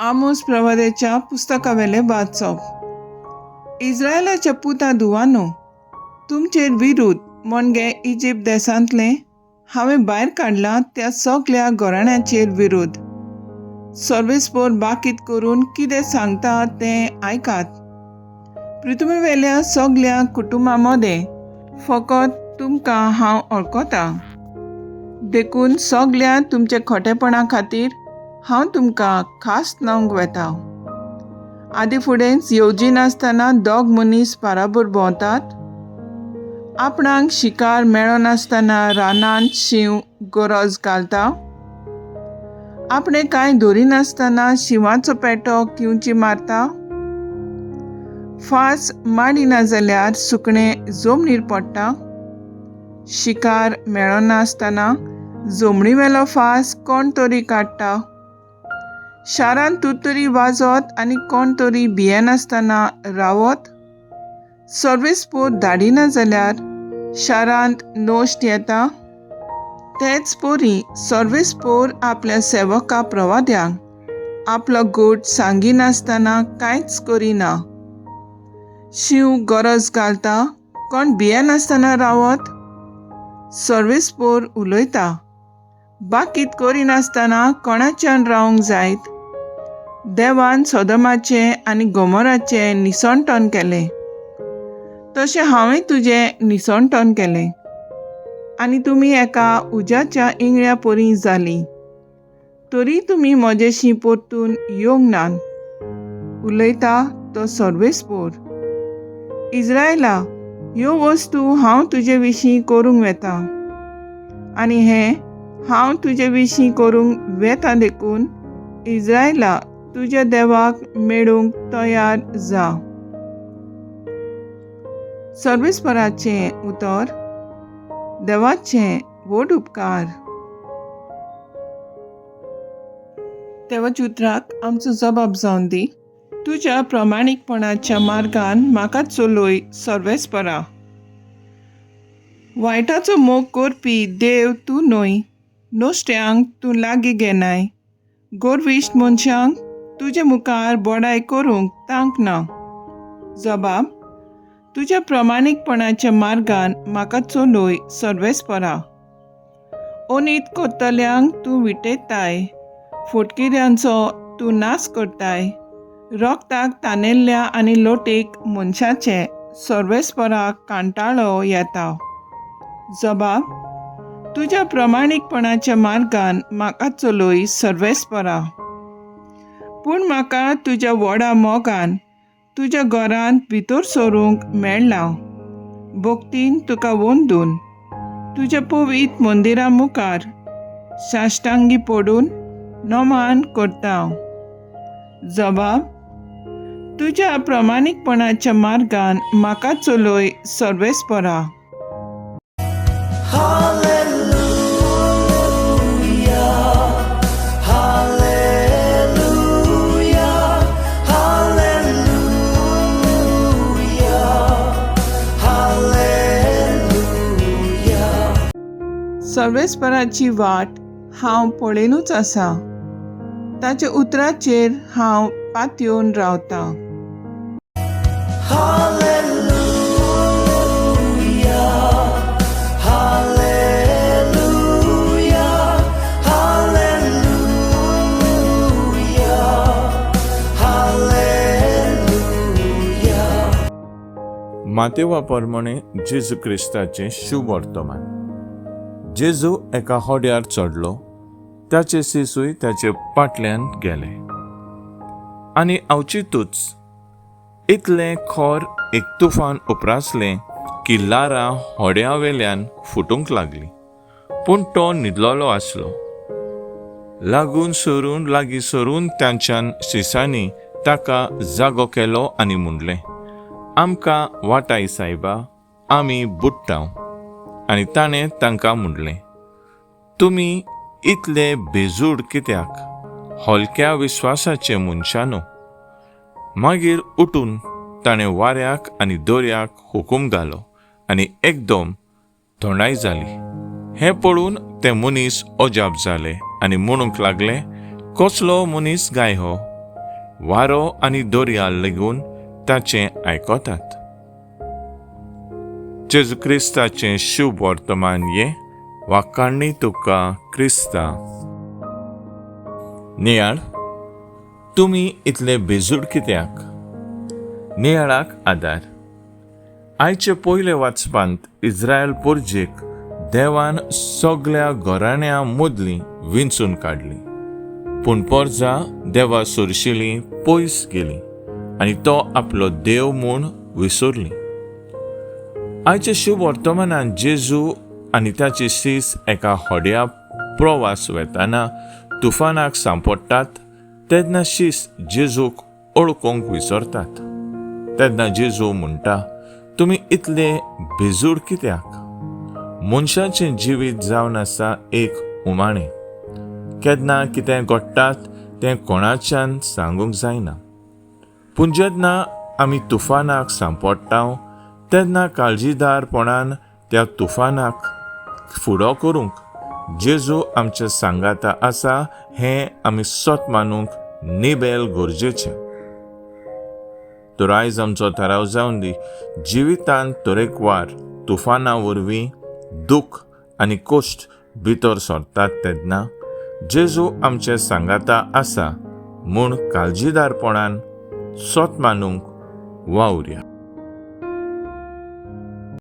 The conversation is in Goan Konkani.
आमोस प्रवाद्याच्या पुस्तकावेलें वाचप. इस्रायलाच्या पुता धुवानो, तुमचेर विरूद्ध म्हणजे इजिप्त देशांतलें हांवें भायर काडलां त्या सगल्या घराण्याचेर विरोध सर्वेस्पोर बाकीत करून कितें सांगता तें आयकात. पृथ्वीवेल्या सगल्या कुटुंबां मदें फकत तुमकां हांव वळखतां, देखून सगल्या तुमच्या खोटेपणा खातीर हांव तुमकां खास लावंक वेता. आदी फुडेंच येवजिनासतना दोग मनीस बाराबर भोंवतात? आपणाक शिकार मेळनासतना रानांत शींव गरज घालता? आपणें कांय धरिनासतना शिंवाचो पेटो किंवची मारता? फांस माडिना जाल्यार सुकणें जमनीर पडटा? शिकार मेळनासतना जमनीवेलो फांस कोण तरी काडटा? शारांत तुरतुरी वाजत आनी कोण तरी भियेनासतना रावत? सर्वेस्पोर धाडिना जाल्यार शारांत नश्ट येता? तेच परी सर्वेस्पोर आपल्या सेवका प्रवाद्यांक आपलो गोट सांगिनासतना कांयच करिना. शींव गरज घालता, कोण भियेनासतना रावत? सर्वेस्पोर उलयता, बाकीत करिनासतना कोणाच्यान रावंक जायत? देवान सोदमाचें आनी गोमोराचें निसणटण केलें, तशें हांवें तुजें निसणटण केलें आनी तुमी एका उज्याच्या इंगळ्या परी जालीं, तरी तुमी म्हजेशी परतून येवंक नात, उलयता तो सर्वेस्पोर. इस्रायला, ह्यो वस्तू हांव तुजे विशीं करूंक वेता आनी हें हांव तुजे विशीं करूंक वेता, देखून इस्रायला, तुज्या देवाक मेळूंक तयार जा. सर्वेस्पराचें उतर. देवाचें व्हड उपकार. देवाच्या उतराक आमचो जबाब जावन दी. तुज्या प्रमाणीकपणाच्या मार्गान म्हाका चलय सर्वेस्परा. वायटाचो मोग करपी देव तूं न्हय, नश्ट्यांक तूं लागीं घेनाय. गोरविश्ट मनशांक तुजे मुखार बडाय करूंक तांक ना. जबाब: तुज्या प्रमाणीकपणाच्या मार्गान म्हाका चलय सर्वेस्परा. अनीत करतल्यांक तूं विटयताय, फटकिऱ्यांचो तूं नाश करताय. रोगताक तानेल्ल्या आनी लोटीक मनशाचे सर्वेस्पराक कांटाळो येता. जबाब: तुज्या प्रमाणीकपणाच्या मार्गान म्हाका चलय सर्वेस्परा. पूण म्हाका तुज्या व्हडा मोगान तुज्या घरांत भितर सरूंक मेळ्ळां. भक्तीन तुका वंदून तुज्या पवित्र मंदिरा मुखार साश्टांगी पडून नमान करता. जबाब: तुज्या प्रमाणीकपणाच्या मार्गान म्हाका चलय सर्वेस्परा. Hallelujah, Hallelujah, Hallelujah, Hallelujah. सर्वेस्पराची वाट हांव पळयनूच आसा, ताच्या उतराचेर हांव पातयेवन रावतां. Hallelujah, Hallelujah, Hallelujah, Hallelujah. मातेवा प्रमाणे जेजू क्रिस्ताचें शुभ वर्तमान. जेजू एका होड्यार चडलो, ताचे शिशूय ताचे फाटल्यान गेले. आनी अवचितूच इतलें खर एक तुफान उपरासलें की लारां होड्या वेल्यान फुटूंक लागलीं. पूण तो न्हिदलेलो आसलो. लागून सरून लागीं सरून तांच्यान शिसांनी ताका जागो केलो आनी म्हणलें, आमकां वाटाय सायबा, आमी बुडटाव. आनी ताणें तांकां म्हणलें, तुमी इतले बेजूड कित्याक, हलक्या विस्वासाचे मनशानो? मागीर उठून ताणें वाऱ्याक आनी दर्याक हुकूम घालो आनी एकदम थंडाय जाली. हें पळोवन ते मनीस अजाप जाले आनी म्हणूंक लागले, कसलो मनीस गाय हो? वारो आनी दर्या लेगून ताचें आयकतात. जेजू क्रिस्ताचें शुभ वर्तमान हें वाखाणणी तुका क्रिस्ता. नियाळ, तुमी इतले बेजूड कित्याक? नियाळाक आदार. आयचे पयले वाचपांत इस्रायल पोरजेक देवान सगल्या घराण्यां मदलीं विंचून काडली, पूण पोरजा देवा सुरशिली पयस गेली आनी तो आपलो देव म्हूण विसरली. आयच्या शुभ वर्तमानान जेजू आनी ताची शीस एका होड्या प्रवास वेताना तुफानाक सांपडटात तेन्ना शीस जेजूक ओळखूंक विसरतात. तेन्ना जेजू म्हणटा, तुमी इतले बेजूड कित्याक? मनशाचें जिवीत जावन आसा एक उमाणें. केन्ना कितें घडटात तें कोणाच्यान सांगूंक जायना, पूण जेन्ना आमी तुफानाक सांपडटा तेन्ना काळजीदारपणान त्या तुफानाक फुडो करूंक जेजू आमच्या सांगाता आसा हें आमी सत मानूंक निबेल गरजेचें. तर आयज आमचो थाराव जावन दी, जिवितांत तरेकवार तुफाना वरवीं दुख्ख आनी कश्ट भितर सरतात तेन्ना जेजू आमचे सांगाता आसा म्हूण काळजीदारपणान सत मानूंक वावुरया.